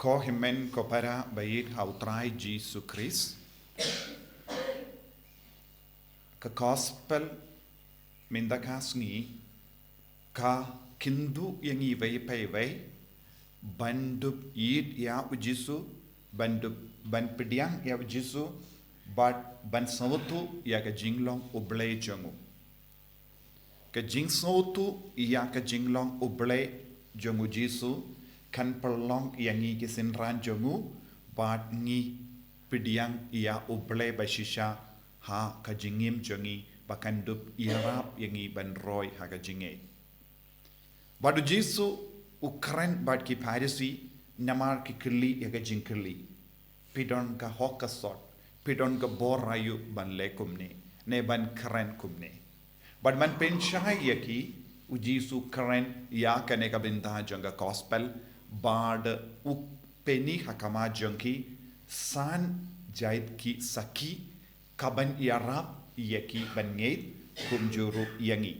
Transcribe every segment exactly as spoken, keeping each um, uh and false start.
Ko hynmen ko para ba ïeit ha u Trai Jisu Khrist. Ka gospel mynta ka sngi ka kynduh ïa ngi wei pa wei ban dup ïeit ïa u Jisu, ban dup, ban pdiang ïa u Jisu, bad ban sngewthuh ïa ka jinglong U Blei jong u. Ka jingsngewthuh ïa ka jinglong U Blei jong u Jisu kan pynlong ïa ngi ki synran jong u, bad ngi pdiang ïa U Blei ba shisha ha ka jingim jong ngi, ba kan dup ïarap ïa ngi ban roi ha ka jingngeit. Bad u Jisu u kren bad ki Pharisi namar ki kylli ïa ka jingkylli. Phi don ka hok ka sot, phi don ka bor aïu ban leh kumne, ne ban kren kumne. Bad man pynshai ïa ki, u Jisu kren ïa kane ka bynta jong ka gospel, bad u pyni ha khmat jong ki san jait ki sakhi, kaban ïarap ïa ki ban ngeit kumjuh ruh ïa ngi.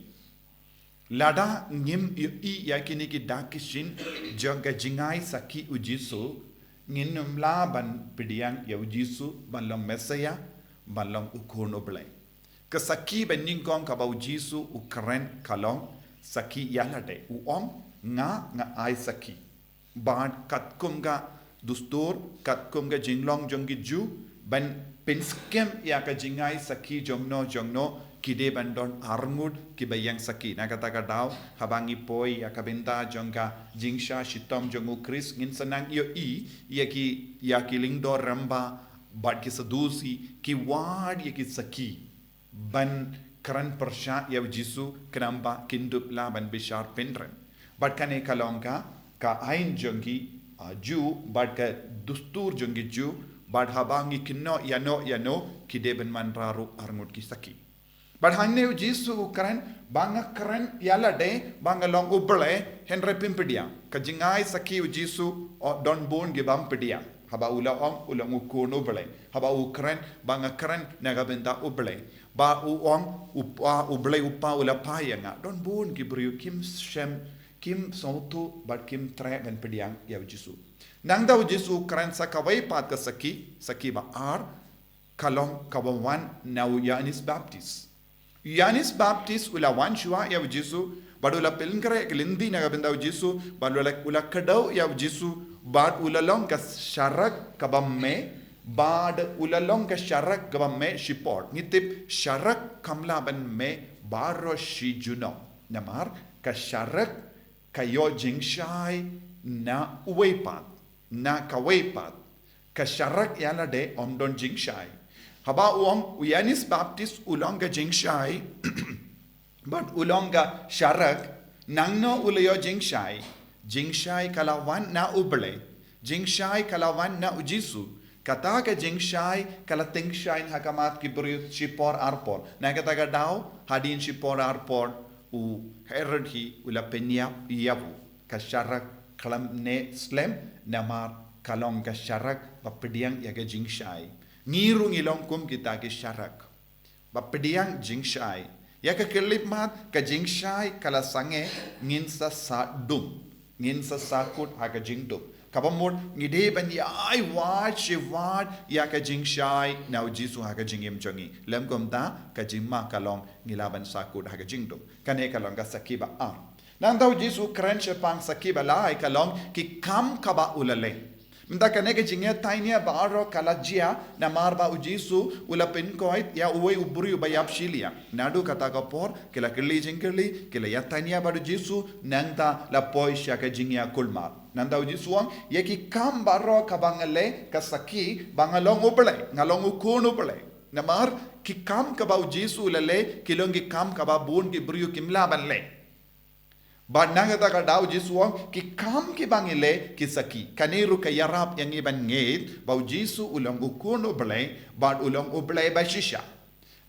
Lada ngim ïohi ïa kine ki dak ki shin jong ka jingai sakhi u Jisu, ngin ym lah ban pdiang ïa u Jisu ban long Messiah, ban long u Khun U Blei. Ka sakhi ba nyngkong kaba u Jisu u kren ka long sakhi ïa lade, u ong, nga, nga ai sakhi. Bad katkum ka dustur, katkum ka jinglong jong ki Jiw, ban pynskhem ïa ka jingai sakhi jongno jongno, ki dei ban don arngut kiba ïeng sakhi. Na kata ka daw, haba ngi poi ïa ka bynta jong ka jingshah shitom jong u Khrist, ngin sa nang ïohi ïa ki, ïa ki lyngdoh rangbah bad ki Sadusi, ki wad ïa ki sakhi ban kren pyrshah ïa u Jisu, khnang ba kin dup lah ban bishar pynrem. Bad kane ka long ka, ka aiñ jong ki, ah, Jiw, bad ka dustur jong ki Jiw, bad haba ngi kynnoh ïano ïano, ki dei ban wanrah ruh arngut ki sakhi. Bad hangne u Jisu u kren, ba nga kren ïa lade, ba nga long U Blei, hynrei phim pdiang. Ka jingai sakhi u Jisu, oh, don bun ki bym pdiang. Haba u la ong, u long u Khun U Blei. Haba u kren, ba nga kren na ka bynta U Blei. Ba u ong, u Pa, U Blei u Pa u la phah ïa nga. Don bun ki briew kim shem, kim sngewthuh, bad kim treh ban pdiang ïa u Jisu. Nangta u Jisu u kren sa kawei pat ka sakhi, sakhi ba ar, ka long kaba wan na u Ïoannis Baptist. Ïoannis Baptist u la wan shuwa ïa u Jisu, bad u la pynkhreh ka lynti na ka bynta u Jisu, bad u la, u la kdew ïa u Jisu, bad u la long ka sharak kaba meh, bad u la long ka sharak kaba meh shipor. Ngi tip sharak kam lah ban meh baroh shi junom. Namar ka sharak ka ïoh jingshai na uwei pat, na kawei pat. Ka sharak ïa lade ym don jingshai. Haba u ong u Ïoannis Baptist u long ka jingshai, bad u long ka sharak, nangno u la ïoh jingshai? Jingshai ka la wan na U Blei. Jingshai ka la wan na u Jisu. Kata ka jingshai ka la tyngshaiñ ha khmat ki briew shipor arpor. Na kata ka daw, hadien shipor arpor, u Herod hi u la pynïap ïa u. Ka sharak khlem neh slem, namar ka long ka sharak ba pdiang ïa ka jingshai. Ngi ruh ngi long kum kita ki sharak ba pdiang jingshai. Ïa ka khyllipmat, ka jingshai ka la sangeh, ngin sa sah dum, ngin sa sahkut ha ka jingdum. Kaba mut ngi dei ban ïai wad shi wad ïa ka jingshai na u Jisu ha ka jingim jong ngi. Lym kumta, ka jingma ka long ngi lah ban sahkut ha ka jingdum. Kane ka long ka sakhi ba ar. Nangta u Jisu u kren shaphang sakhi ba lai, ka long ki kam kaba u la leh. Mynta kane ka jingïatainia baroh ka la jia namar ba u Jisu u la pynkoit ïa uwei u briew ba ïap shiliang. Naduh kata ka por ki la kylli jingkylli, ki la ïatainia bad u Jisu, nangta la poi sha ka jingïakulmar. Nangta u Jisu u ong, ïa ki kam baroh kaba nga leh, ka sakhi ba nga long U Blei, nga long u Khun U Blei. Namar ki kam kaba u Jisu u la leh ki long ki kam kaba bun ki briew kim lah ban leh. Bad na kata ka daw u Jisu u ong, ki kam kiba ngi leh ki sakhi. Kane ruh ka ïarap ïa ngi ban ngeit ba u Jisu u long u Khun U Blei, bad u long U Blei ba shisha.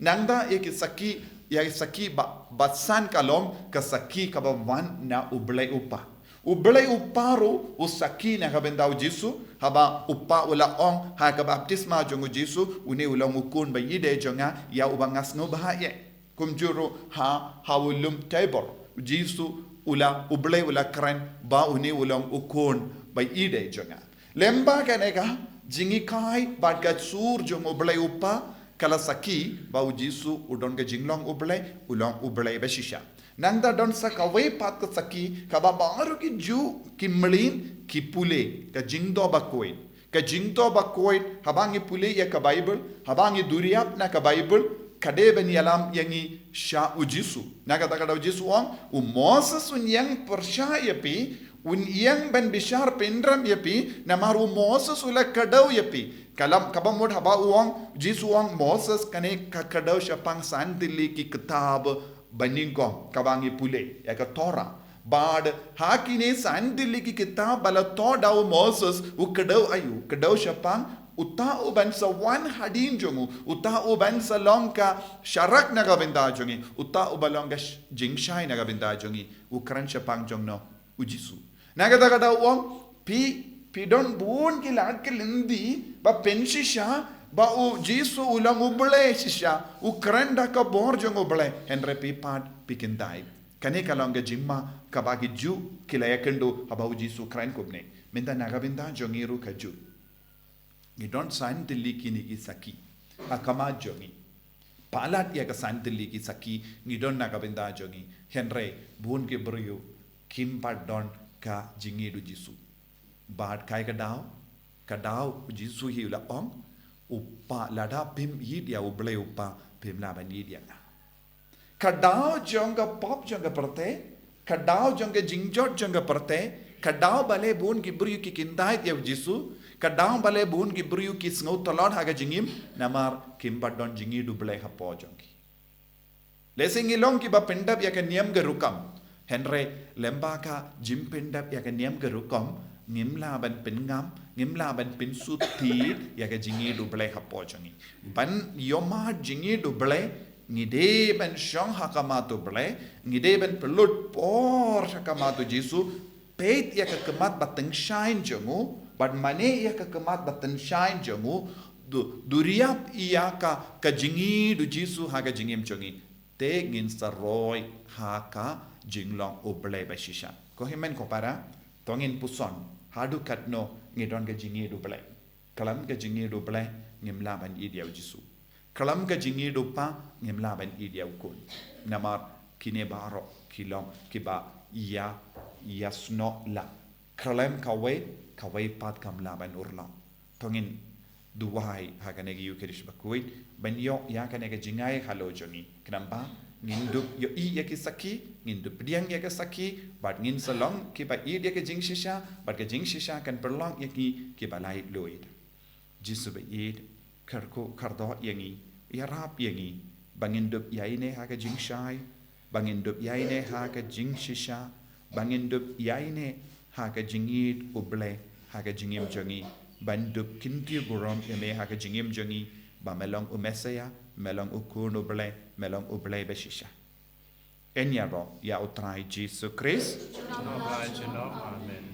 Nangta ïa ki sakhi, ïa ki sakhi ba, ba san ka long ka sakhi kaba wan na U Blei u Pa. U Blei u Pa ruh u sakhi na ka bynta u Jisu, haba u Pa u la ong ha ka baptisma jong u Jisu, une u long u Khun ba ïeidei jong nga, ïa uba nga sngewbha ïa. Kumjuh ruh ha, ha u lum Tabor, u Jisu u la, U Blei u la kren ba une u long u Khun ba ïeidei jong nga. Lyngba kane ka jinghikai bad ka sur jong U Blei U Kpa, ka la sakhi ba U Jisu u don ka jinglong U Blei, u long U Blei bashisha. Nangta don sa kawei pat ka sakhi kaba baroh ki Jiw ki mlien ki pule, ka Jingdoh Bakhuid. Ka Jingdoh Bakhuid, haba ngi pule ïa ka Baibl, haba ngi duriap na ka Baibl, ka dei ban ïalam ïa ngi sha U Jisu. Na kata ka daw U Jisu u ong, u Moses un ïeng pyrshah ïa phi, un ïeng ban bishar pynrem ïa phi, namar u Moses u la kdew ïa phi. Ka lam, kaba mut haba u ong, U Jisu u ong Moses, kane ka kdew shaphang san tylli ki kitab banyngkong, kaba ngi pule ïa ka Torah. Bad ha kine san tylli ki kitab ba la thoh da u Moses, u kdew aïu, kdew shaphang uta uban sa wan hadien jong u, uta uban sa long ka sharak na ka bynta jong ngi, uta uba long ka sh-, jingshai na ka bynta jong ngi, u kren shaphang jong no, U Jisu. Na kata ka daw u ong, phi, phi don bun ki lad ki lynti ba pynshisha ba U Jisu u long U Blei shisha, u kren da ka bor jong U Blei, hynrei phi pat phi kyntait. Kane ka long ka jingma kaba ki Jiw ki la ïakynduh haba U Jisu u kren kumne. Mynta na ka bynta jong ngi ruh ka Jiw, ngi don san tylli kine ki sakhi ha khmat jong ngi. Palat ïa ka san tylli ki sakhi ngi don na ka bynta jong ngi, hynrei bun ki briew kim pat don ka jingïeid U Jisu. Bad kai ka daw, ka daw U Jisu hi u la ong, u Kpa, lada phim ïeid ïa U Blei U Kpa, phim lah ban ïeid ïa nga. Ka daw jong ka pop jong ka pyrthei, ka daw jong ka jingjot jong ka pyrthei, ka daw balei bun ki briew ki kyntait ïa U Jisu, ka daw balei bun ki briew ki sngew tlot ha ka jingim, namar kim pat don jingïeid U Blei hapoh jong ki. Lehse ngi long kiba pyndep ïa ka niam ka rukom, hynrei lyngba ka jingpyndep ïa ka niam ka rukom, ngim lah ban pynngam, ngim lah ban pynsut tied ïa ka jingïeid U Blei hapoh jong ngi. Ban ïohmad jingïeid U Blei, ngi dei ban shong ha khmat U Blei, ngi dei ban pynlut por ha khmat U Jisu, peit ïa ka khmat ba tyngshaiñ jong u, bad mane ïa ka khmat ba tyngshaiñ jong u, du-, duriap ïa ka, ka jingïeid U Jisu ha ka jingim jong ngi. Te ngin sa roi ha ka jinglong U Blei bashisha. Ko hynmen ko para, to ngin puson, haduh katno ngi don ka jingïeid U Blei. Khlem ka jingïeid U Blei, ngim lah ban ïeid ïa U Jisu. Khlem ka jingïeid U Kpa, ngim lah ban ïeid ïa U Khun. Namar kine baroh ki long kiba ïa, ïasnoh lang. Khlem kawei, kawei pat kam lah ban urlong. To ngin duwai ha kane ka Ïukharist bakhuid, ban ïoh ïa kane ka jingai halor jong ngi. Khnang ba ngin dup ïohi ïa ki sakhi, ngin dup pdiang ïa ki sakhi, bad ngin sa long kiba ïeid ïa ka jingshisha, bad ka jingshisha kan pynlong ïa ngi kiba laitluid. Jisu ba ïeid, kyrkhu kyrdoh ïa ngi, ïarap ïa ngi, ba ngin dup ïaineh ha ka jingshai, ba ngin dup ïaineh ha ka jingshisha, ba ngin dup ïaineh ha ka jingïeid U Blei ha ka jingim jong ngi, ban dup kyntiew burom ïa me ha ka jingim jong ngi, ba me long U Messaïah, me long U Khun U Blei, me long U Blei bashisha. Yn ïaroh ïa U Trai Jisu Khrist. Amen.